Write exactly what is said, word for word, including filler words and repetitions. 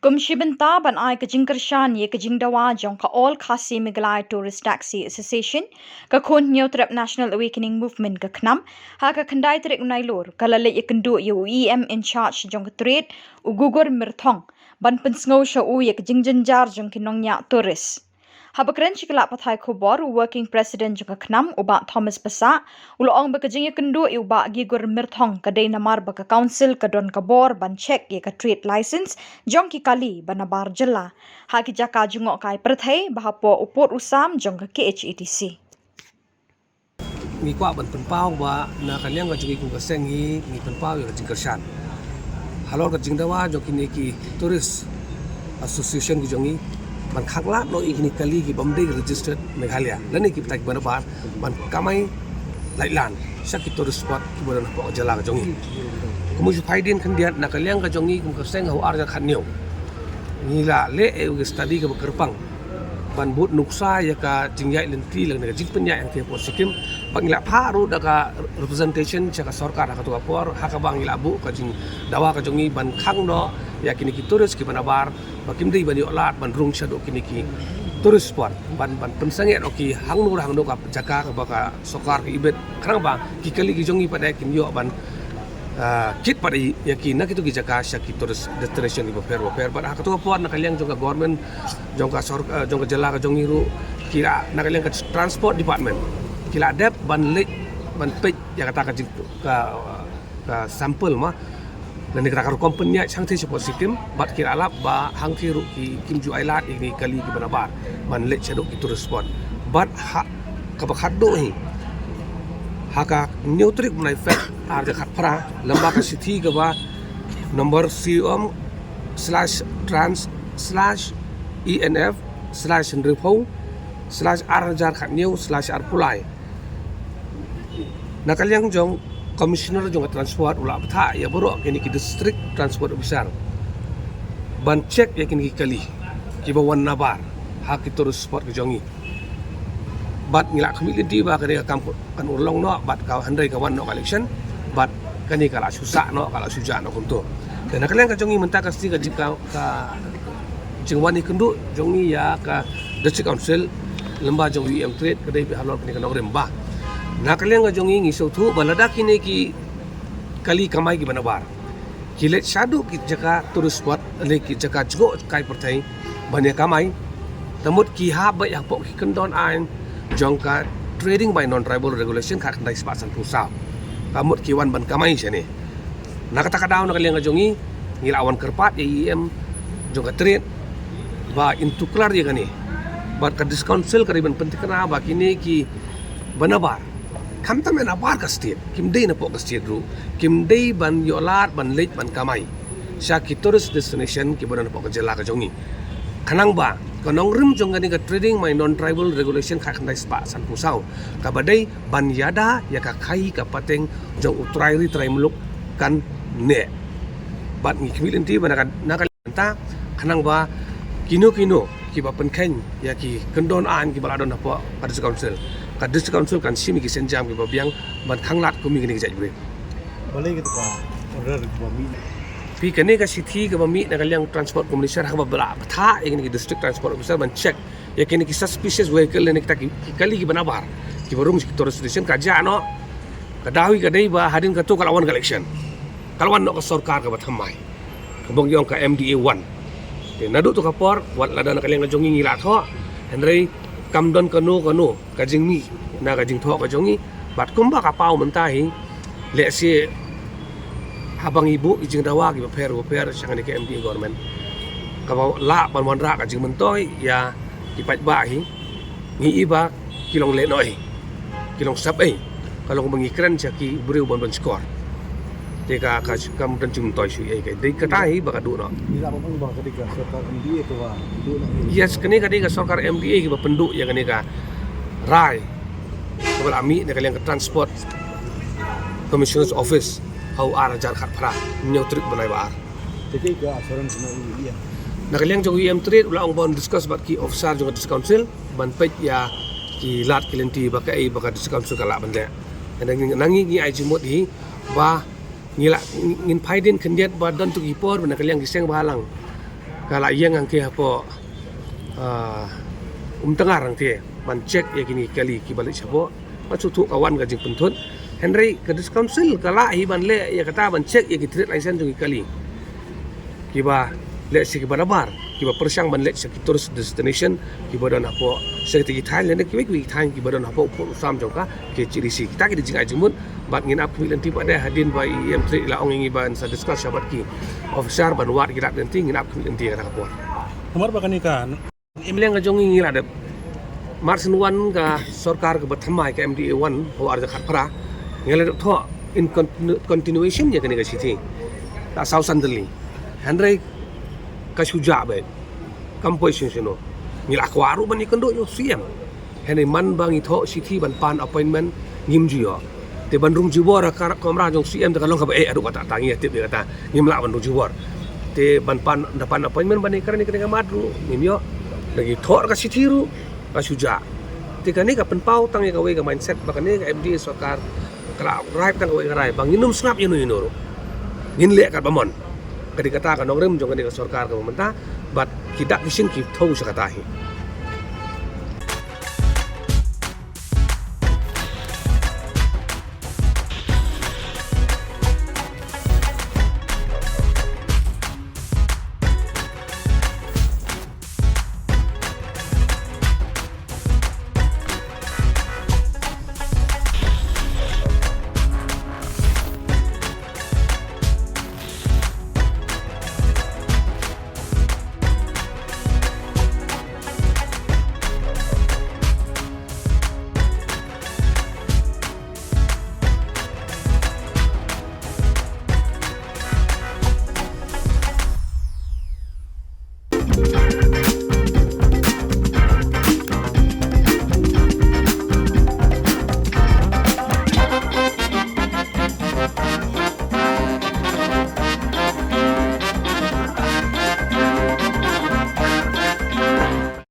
Kum shi bynta ban ai ka jingkyrshan ïa ka jingdawa jong ka All Khasi Meghalaya Tourist Taxi Association, ka Khun Hynñiewtrep National Awakening Movement, ka KHNAM, ha ka khyndai tarik u Nailur, ka la leit ïakynduh ïa u E M in charge jong ka trade, u Gugur Myrthong, ban pynsngew sha u ïa ka jingjynjar jong ki nongñiah tourist. Haba kren sha ki lad pathai khubor, u Working President jong ka KHNAM, u Bah Thomas Passah, u la ong ba ka jingïakynduh ïa u Bah Gugur Myrthong ka dei namar ba ka Council ka don ka bor ban check ïa ka trade license jong ki kali ba nabar jylla ha ki jaka jngohkai pyrthei ba hapoh u pud u sam jong ka K H A T C. Ngi kwah ban pynpaw ba na ka liang ka jong ngi kum ka seng ngi, ngi pynpaw ïa ka jingkyrshan halor ka jingdawa jong kine ki tourist association ki jong ngi ban khanglad noh ïa kine ki kali ki bym dei registered Meghalaya lane ki bthah ki ba nabar ban kamai laitlan sha ki tourist spot ki ba don hapoh ka jylla ka jong ngi. Kum u shu phaidien khyndiat, na ka liang ka jong ngi kum ka seng ha u ar hajar khathynñiew ngi la leh ïa u study kaba kyrpang ban bud nuksa ïa ka jingïaid lynti lane ka jingpynïaid hangtei hapoh Sikkim. Bad ngi la phah ruh da ka representation sha ka sorkar ha kato ka por, ha kaba ngi la buh ka jingdawa ka jong ngi ban khang noh ïa kine ki tourist ki ba nabar ba kim dei ban ïoh lad ban rung shaduh kine ki tourist spot, ban, ban pynsangeh noh ki hangno hangno ka jaka kaba ka sorkar ka ibit, khnang ba ki kali ki jong ngi pat de kin ïoh ban ah, kit pat ïa ki na kito ki jaka sha ki tourist destination ki bapher bapher. Bad ha kato ka por na ka liang jong ka government, jong ka sor-, ah, jong ka jylla ka jong ngi ruh, ki la, na ka liang ka transport department, ki la dep ban leit ban peit ïa kata ka jing, ka, ka sample ma, lane kata ka rukom pynïaid hangtei shapoh Sikkim, bad ki la lap ba hangtei ruh ki, kim ju ai lad ïa kine ki kali ki ba nabar ban leit shaduh ki tourist spot. Bad ha kaba khatduh hi, ha ka hynñiew tarik u bnai Feb ar hajar khatphra, lyngba ka shithi kaba number C O M slash trans slash E N F slash hynriewphew slash ar hajar khathynñiew slash arphew lai, na ka liang jong Commissioner jong ka Transport u la bthah ïa baroh kine ki District Transport Officer ban check ïa kine ki kali ki ba wan nabar ha ki tourist spot ki jong ngi. Bad ngi la khmih lynti ba kane ka kam kan urlong noh bad ka hynrei ka wan noh ka election bad kane ka la shu sah noh, ka la shu jah noh kumto. Te na ka liang ka jong ngi mynta ka sngi ka jing ka, ka jingwan ïakynduh jong ngi ïa ka District Council lyngba jong u E M Trade ka dei beit halor kane ka nongrim ba na ka liang ka jong ngi ngi sngewthuh ba lada kine ki kali kamai ki ba nabar ki leit shaduh ki jaka tourist spot lane ki jaka jngohkai pyrthei ban ïa kamai, te mut ki hap beit hapoh ki kyndon aiñ jong ka Trading by Non-Tribal Regulation khatkhyndai spah sanphew saw. Ka mut ki wan ban kamai shane. Na kata ka daw na ka liang ka jong ngi, ngi la wan kyrpad ïa E M jong ka Trade ba in tuklar ïa kane. Bad ka District Council ka dei ban pyntikna ba kine ki ba nabar, khamtam ïa nabar ka state, kim dei napoh ka state ruh, kim dei ban ïoh lad ban leit ban kamai sha ki tourist destination ki ba don hapoh ka jylla ka jong ngi. Khnang ba ka nongrim jong kane ka Trading by Non-Tribal Regulation khatkhyndai spah sanphew saw, kaba dei ban ïada ïa ka khaïi ka pateng jong u trai ri trai muluk kan neh. Bad ngi khmih lynti ba na ka, na ka Mynta, khnang ba kino kino ki ba pynkheiñ ïa ki kyndon aiñ ki ba la don hapoh ka District Council, ka District Council kan shim ïa ki sienjam ki ba biang ban khanglad kum ïa kine ki jait briew. Balei kata ka order ka ba mih? Phi, kane ka shithi ka ba mih na ka liang Transport Commissioner ha kaba la bthah ïa kine ki District Transport Officer ban check ïa kine ki suspicious vehicle ne kita ki, ki kali ki ba nabar ki ba rung sha ki tourist station, ka jia noh. Ka daw hi ka dei ba hadien kato ka la wan ka election, ka la wan noh ka sorkar ka ba thymmai, ka bang ïong ka M D A one. Te naduh tu ka por wat lada na ka liang ka jong ngi ngi la thoh, hynrei kam don kano kano ka jingmih na ka jingthoh ka jong ngi. Bad kumba ka paw mynta hi, lehse haba ngi buh ki jingdawa ki bapher bapher sha kane ka M D A government, ka ba lah ban wanrah ka jingmyntoi ïa ki paidbah hi, ngi i ba ki long leh noh hi, ki long sap ei, ka long ba ngi kren sha ki briew ban ban shkor. Te ka, ka kam don jingmyntoi shuh ei, ka dei kata hi ba ka duh noh. Ngi la ban ong ba ka dei ka sorkar M D A ka ba duh noh. Yes, kane ka dei ka sorkar M D A ka ba pynduh ïa kane ka rai ka ba la mih na ka liang ka Transport Commissioner's Office ha u ar hajar khatphra, hynñiew tarik bnai ba ar. Te dei ka assurance na u E M. Na ka liang jong u E M Trade u la ong ban discuss bad ki officer jong ka District Council ban peit ïa ki lad ki lynti ba kaei ba ka District Council ka lah ban leh. Te na ngi, na ngi ngi ai jingmut hi ba ngi la, ngin phai dien khyndiat ba don tu ki por ba na ka liang ki seng ba halang Ka la ïeng hangte hapoh, ah, Umtyngar hangte ban check ïa kine ki kali kiba leit shapoh. Ba shu thuh ka wan ka jingpynthut. Hynrei ka District Council ka lah hi ban leh ïa kata, ban check ïa ki trade license jong ki kali kiba leit sha kiba nabar, kiba pyrshang ban leit sha ki tourist destination kiba don hapoh sha kita ki thaiñ lane kiwei kiwei ki thaiñ kiba don hapoh u pud u sam jong ka K H A D C. Kita ki dei jingai jingmut. Bad ngin ap khmih lynti pat de hadien ba i E M Trade i la ong ïa ngi ban sa discuss shaphang ki officer ban wad ki lad lynti, ngin ap khmih lynti ïa kata ka por. Namar ba kane ka M L A ka jong ngi ngi la dep, mar syn wan ka sorkar kaba thymmai, ka M D A one ha u ar hajar khatphra, ngi la dep thoh in continu-, continuation ïa kane ka shithi. La saw san tylli. Hynrei ka shu jah beit. Kam poi shuh shuh noh. Ngi la kwah ruh ban ïakynduh ïa u C M. Hynrei man ba ngi thoh shithi ban pan appointment, ngim ju ïoh. Te ban rung jubor ha ka kamra jong C M te ka long kaba eh, haduh katta katta ngi ïa tip ïa kata, ngim lah ban rung jubor. Te ban pan, da pan appointment ban ïakren ïa kane ka mat ruh ngim ïoh. Da ngi thoh ka shithi ruh ka shu jah. Te kane ka pynpaw tang ïa kawei ka mindset ba kane ka M D A sorkar ka la rai tang kawei ka rai ba ngin ym sngap ïano ïano ruh. Ngin leh katba mon. Ka dei kata ka nongrim jong kane ka sorkar kaba mynta, bad ki dak ki shin ki thew sha kata hi.